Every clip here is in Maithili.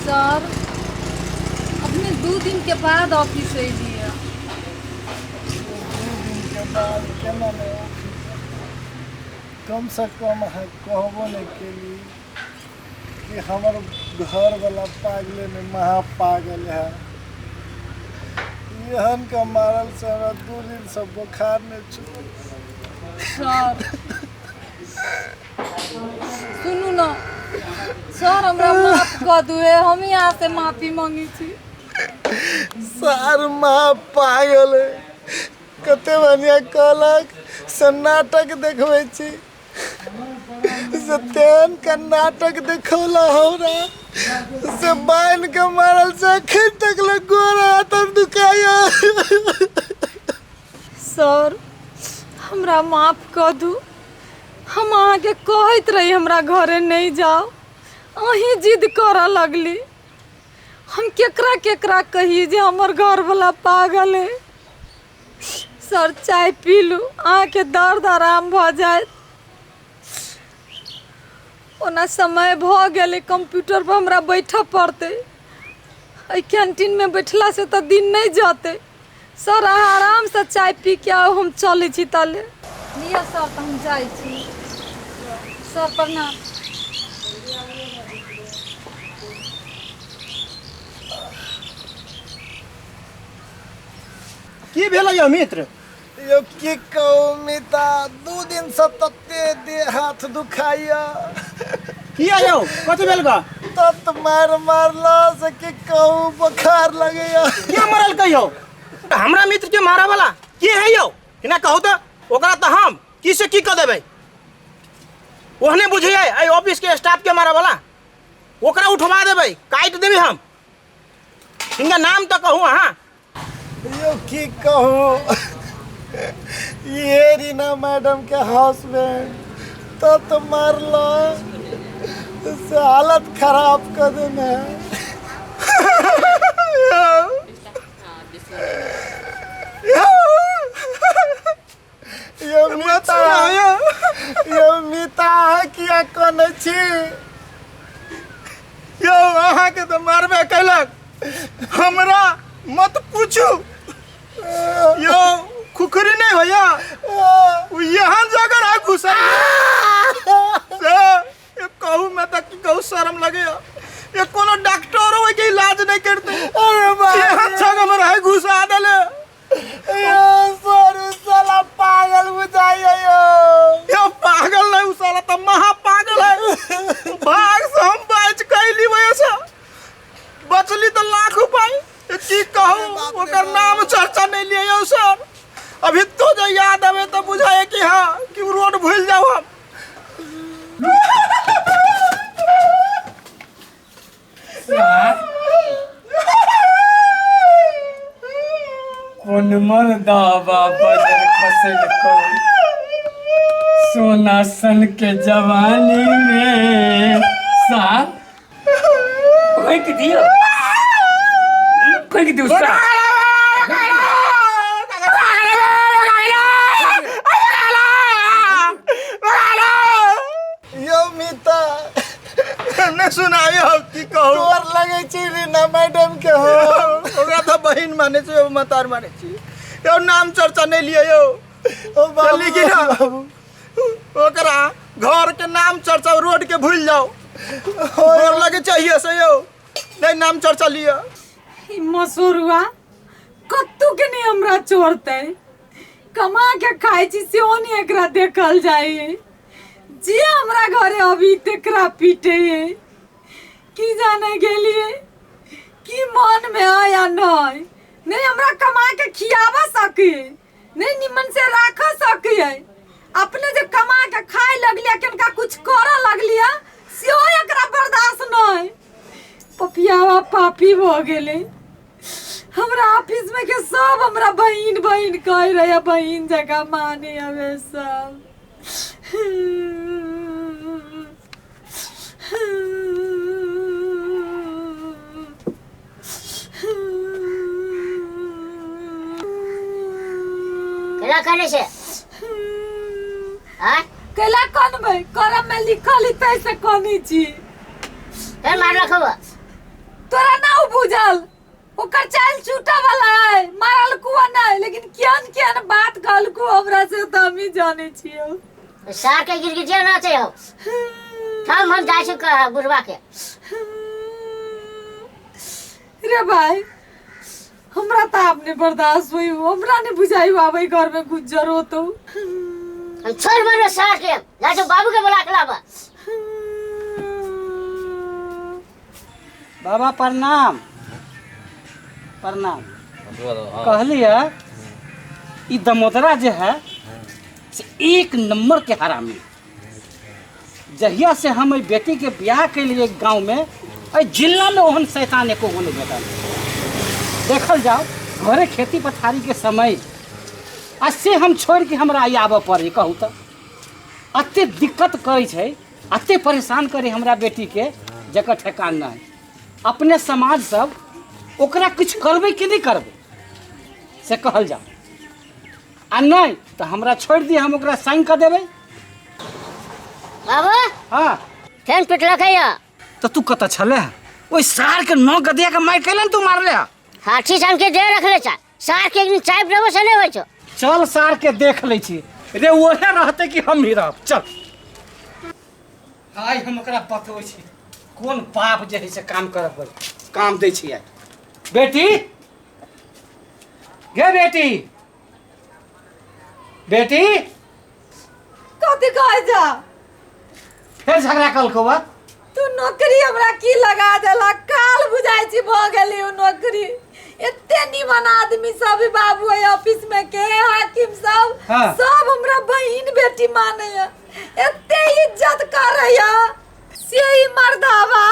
सर, अपने 2 दिन के बाद ऑफिस अयलियै। 2 दिन के बाद केना नहि ऑफिस? कमसँ कम अहाँ कहबो नहि केली कि हमर घरवला पागले नहि, महा पागल है। एहन के मारल से हमरा 2 दिनसँ बोखार नहि छूटल। सर, सुनू ने सर, हमरा माफ कऽ दू। हम यहाँ से माफी मांगै छी। सार महा पागल है। कते बढ़िया कहलक से नाटक देखबै छी, से तेहन का नाटक देखौला हमरा से बान्हि के मारल से अखन तक ले गोर हाथ दुखाइया। सर, हमरा माफ कऽ दू। हम अहाँके कहैत रही, हमरा घरे नहि जाउ, अहीं जिद करऽ लगली। हम केकरा केकरा कही जे हमर घरवला पागल है? सर, चाय पी लू, अहाँके दर्द आराम भऽ जायत। ओना समय भऽ गेलै, कंप्यूटर पर हमरा बैठऽ पड़तै। एहि कैंटीनमे बैठलासँ तऽ दिन नहि जतै। सर, अहाँ आरामसँ चाय पी के आउ, हम चलै छी ताले। लिअ सर, तऽ हम जाइ छी। सर, प्रणाम। की भेलै यौ मित्र? यौ, की कहू मिता, 2 दिनसँ तते देह हाथ दुखाइया। किया यौ, कथी भेल गा? तत मार मारला से की कहू, बोखार लगैया। के मरल कहियो हमरा मित्र के? मारा वाला के है यौ? केना कहू तऽ, ओकरा तऽ हम की से की कऽ देबै। ओहने बुझैए एहि ऑफिस के स्टाफ के मारा वाला, ओकरा उठवा देबै, काटि देबै हम। हिनका नाम तऽ कहू अहाँ। यौ, की कहू, ये रीना मैडम के हाउसमेट तत मारला से हालत खराब कर देने है। यौ मिता, यौ मिता, अहाँ किया कनै छी? यौ, अहाँके तऽ मारबे केलक, हमरा मत पूछू यौ। खुखरी नहीं होया, उ यहाँ जगह रहा घुसा से ये कहू मैं तक की कहू, शर्म लगे। ये कोनो डॉक्टरो ओइ के इलाज नहीं करते। अरे बाप यहाँ रे। जगह में रहे घुसा देले। यो सॉरी, साला पागल बुझाइया यो। यो पागल नहीं, उ साला तो महा पागल है। भाग से हम बच कैली, वजह से बचली तो लाख उपाय। ये की कहू, बाप रे ओकर बाप। नाम चर्चा नहीं लिए यौ सर। अभी तो जो याद आवे तो बुझाए कि हाँ, कि उ रोड भूल जाओ हम। कोन मर्दाबा बजर खसल सोना सन के जवानी में सार फेंक दियो, फेंक दियो सार। यो मिता। नहीं सुनायो, की कहू? तोर लगे छी रीना मैडम के हो। ओकरा तऽ बहिन मानै छी, मतार मानै छी यौ। नाम चर्चा नहीं लियै यौ। ओ बाबू। चली कि ना? बाबू। ओकरा घर के नाम चर्चा, रोड के भूल जाओ। गोर लगे चाहिए से यौ, नहीं नाम चर्चा लिअ। ई मसुरुआ कत्तू के नहीं हमरा छोड़तै। कमा के खाइ छी सेहो नहीं एकरा देखल जाइ। जे हमरा घरे अभी तेकरा पीटे है। की जाने गेलिए की मन में है या नहीं। नहीं हमरा कमा के खियावा सके, नहीं निमन से राख सके। अपने जे कमा के खाए लगलिया, किनका कुछ करऽ लगलिया, सेहो एकरा बर्दाश्त नहीं। पपियावा पापी भऽ गेलै। हमरा ऑफिस में के सब हमरा बहिन बहिन कह रहे, बहिन जगह माने हवे सब। केना करै छै आँय? कैला कनबै? करम में लिखल ही तैसे कनी छी। हे, मारलक हौ? तोरा ना उ बुझल ओकर चाल छूटा वाला है मारल कुआ नहीं लेकिन केहन केहन बात कहलकू हमरा से तऽ हम ही जानै छियौ। सार के गिरगिटिया नाचे हो। हम जाइ छी बुढ़वा के। रे भाई हमरा तऽ आब नहीं बर्दाश्त होई, हमरा नहीं बुझाई आबै घर में गुज्जर होतो। हम छोड़ मारो सार के, जाइ छी बाबू के बुला के लाबा। बाबा प्रणाम। प्रणाम। कहलिए ई दमोदरा जे है से एक नंबर के हरामी। जहिया से हम एहि बेटी के ब्याह के लिए गांव में एहि जिला में ओहन शैतान एको गो नहीं भेटल। देखल जाओ घरे खेती पथारी के समय आ से हम छोड़ के हमरा आई आबऽ पड़े। कहू तो अते दिक्कत करै छै, अते परेशान करे हमरा बेटी के जकर ठेकान नहीं। अपने समाज सब ओकरा किछु करबै कि नहीं करबै से कहल जाओ। आ नहीं तो हमरा छोड़ दिए, हम ओकरा साइन कर देबै। बाबू हाँ फेन पिटलक है। तो तू कतऽ छले? ओहि सार के नौ गदिया के मारि कैलन तू मारले? हाथी सन के दे रखले चा, सार के एक दिन चाय पिलाबो से नहीं होइ छौ। चल सार के देख लै छी रे, ओहे रहते कि हम ही रहब। चल आइ हम ओकरा बतबै छी कोन बाप जे है से काम करब, काम दै छी आइ। बेटी गे बेटी, बेटी कथी कहै जा? फेर झगड़ा कलको बा? तू नौकरी हमरा की लगा देला, काल बुझाइ छी भऽ गेली उ नौकरी। एते निमन आदमी सब बाबू है ऑफिस में के हाकिम सब। हाँ। सब हमरा बहिन बेटी माने है, एते इज्जत करे है। से ही मर्दावा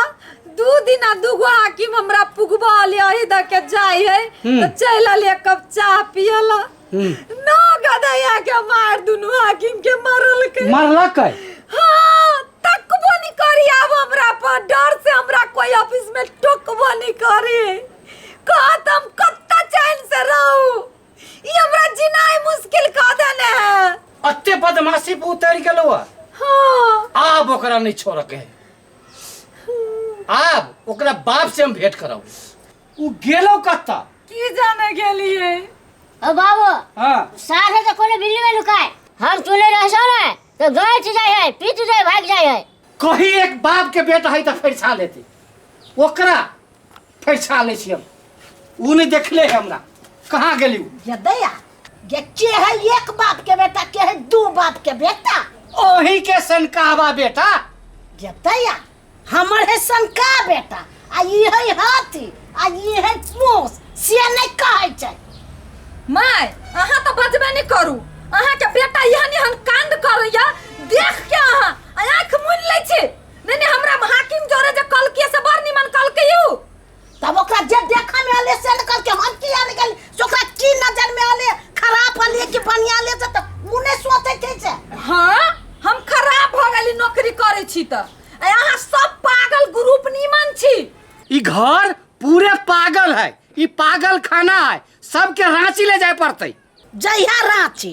दू दिन आ दूगो हाकिम हमरा पुगबल यही द के जाय है तो चलि अलियै एक कप चाह पियला। नौ गदैया के मार दुनू हाकिम के मरल के। मरलक है? हाँ, तकबो नहीं करी आब हमरा पर, डर से हमरा कोई ऑफिस में टोकबो नहीं करी। कहत हम कत्ता चैन से रहू, ई हमरा जीनाइ मुश्किल कऽ देने है। अते बदमाशी पर उतरि गेलौ है। हाँ। आब ओकरा नहीं छोड़ऽ के है, आब ओकरा बाप से हम भेंट करब। उ गेलौ कत्ता? की जाने गेलिए। ओ बाबू हाँ सार है तो कोनो बिल्ली में लुकाए, हम चुने रह सो ना तो गांच जाए है, पीट जाए, भाग जाए है। कहीं एक बाप के बेटा है तो फरिछा लेते, ओकरा फरिछा लै छी हम। उ नहीं देखले है हमरा, कहाँ गेली उ? ये दया ये के है एक बाप के बेटा, के है दू बाप के बेटा? ओही के सनकावा बेटा। ये दया हमर है सनका बेटा, आ ई है हाथी, आ ई है मोस, से नहीं कहै छै। My अहाँ तो बजबे नहीं करू, अहाँ के बेटा एहन एहन कांड करैया देख के अहाँ आँख मुनि लै छी। नहीं नहीं हमरा हाकिम जोरे जे कलके से बड़ निमन कलके यौ। तब ओकरा जे देखा में आले से निकल के हम की आने गेल, से ओकरा की नजर में आले, खराब आले कि बढ़िया आले से तो उ नहीं सोचै छै से। हाँ हम खराब हो गेली नौकरी करै छी त, अहाँ सब पागल ग्रुप निमन छी। ई घर पूरे पागल है, ई पागल खाना है, सबके रांची ले जाए पड़तै। जइहा रांची,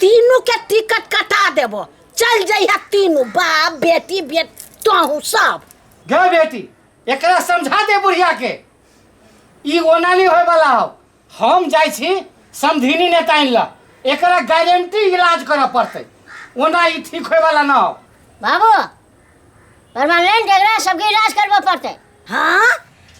तीनू के टिकट कटा देबो, चल जइहा तीनू बाप बेटी बेट तोहू सब। गे बेटी एकरा समझा दे बुढ़िया के, ई ओना नहीं होय वाला हो। हम जाइ छी समधिनी नेताइन ला, एकरा गारंटी इलाज करऽ पड़तै, ओना ई ठीक होय वाला ना हो। बाबू परमानेंट एकरा सबके इलाज करबऽ पड़तै। हाँ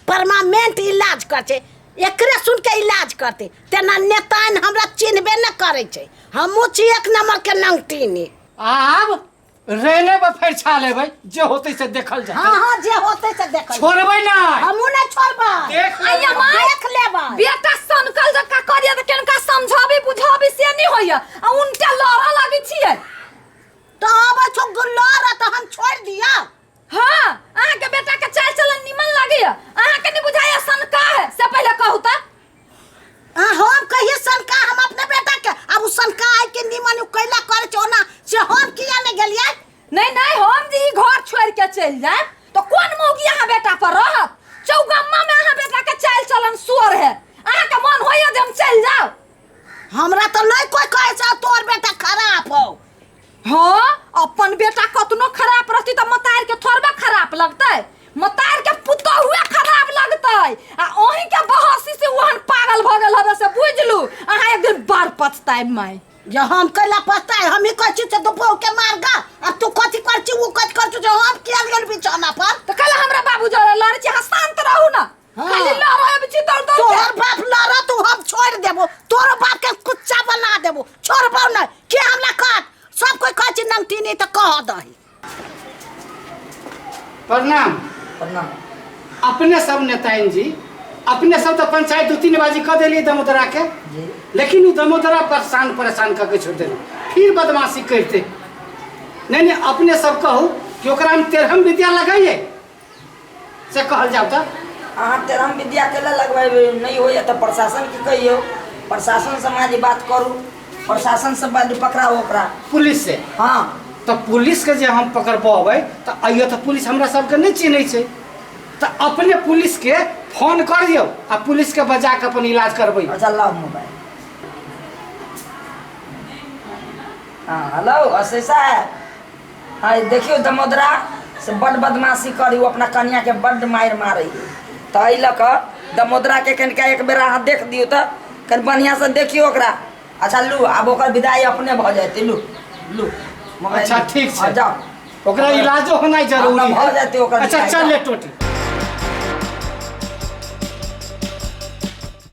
परमानेंट इलाज करतै, एकरे सुन के इलाज करतै। तेना नेताइन हमरा चिन्हबे न करै छै, हमहूँ छी एक नंबर के नंगटीनी। आब रेले पर फरिछा लेबै, जे होतै से देखल जेतै। हाँ हाँ जे होतै से देखल जेतै। छोड़बै नै, हमहूँ नै छोड़बै। देख लेबै। आइया माय, देख लेबै। बेटा सनकल जकाँ करिया तऽ केनका समझाबी बुझाबी से नहि होइया, आ उनटा लड़ऽ लगै छियै। तो आबै छौ लड़ऽ तऽ हम छोड़ि दिअ? हाँ अहाँके बेटा के चाल चलन निमन लगैया, अहाँके नहि बुझाइया सनका है से पहिले कहू तऽ। आ हम कहिए सनका हम अपने बेटा के, अब उ सनका आइ के निमन उ कैला करे छै ओना से हम किया नहि गेलियै? नहीं नहीं हम जे ई घर छोड़ के चलि जायब तो कोन मौगी अहाँ बेटा पर रहत? चौगम्मा में अहाँ बेटा के चाल चलन सोर है, अहाँ के मन होइया जे हम चलि जाउ? हमरा तो नहीं कोई कहे छै तोर बेटा खराब हो। हाँ अपन बेटा कतनो खराब रहती तो मतार के थोड़बे खराब लगतै, मतार के पुतहुए खराब लगतै आ ओही के बहसी से ओहन पागल भऽ गेल हवे से बुझलू अहाँ एक दिन बड़ पछताएब माय। जे हम कैला पछताए? हम ही कहै छी से तू बहू के मार गा आ तू कथी कर छी उ कथी कर छी जे हम किया गेल बिछौना पर? तऽ कल हमरा बाबू जरे लड़ै छी, अहाँ शांत रहू ना। हाँ। खाली लड़ै छी दौड़ दौड़ के। तोहर बाप लड़त तू हम छोड़ देबो, तोरो बाप के कुच्चा बना देबो, छोड़बो नहीं। के हमरा कहत? सब कोई कहै छी नमतीनी तऽ कह दही। प्रणाम। प्रणाम। अपने सब नेताइन जी, अपने सब तो पंचायत दू तीन बाजी कह दिलियै दमोदरा के, लेकिन उ दमोदरा परेशान परेशान करके छोड़ देलक, फिर बदमाशी करते। नहीं नहीं अपने सब कहू कि ओकरा हम तेरहम विद्या लगाइए से कहल जाओ तो। अहाँ तेरहम विद्या के लिए लगवेबै? नहीं होइए तऽ प्रशासन के कहियौ, प्रशासन से माँ जी बात करू, प्रशासन से बात पकड़ाओ ओकरा। पुलिस से? हाँ। तऽ पुलिस के जे हम पकड़बेबै तऽ अइयो तऽ पुलिस हमरा सबके नहीं चिन्है छै, तऽ अपने पुलिस के फोन कर दियौ आ पुलिस के बजा के अपन इलाज करबै। अच्छा लाओ मोबाइल। हाँ हेलो अशय साहब, हाँ देखियौ दमोदरा से बड्ड बदमाशी करी, ओ अपना कनिया के बड्ड मारि मारै, तऽ एहि लऽ कऽ दमोदरा के कनिका एक बेर अहाँ देख दियौ तऽ कनि बढ़िआँसँ देखियौ ओकरा। अच्छा लू आब ओकर विदाई अपने भऽ जेतै, लू लू मोबाइल। अच्छा, ठीक छै। हाँ, जाओ। ओकरा इलाजो होनाइ जरूरी हाँ, भऽ जेतै ओकर अच्छा विदाई, चल ले जाओ। टोटी।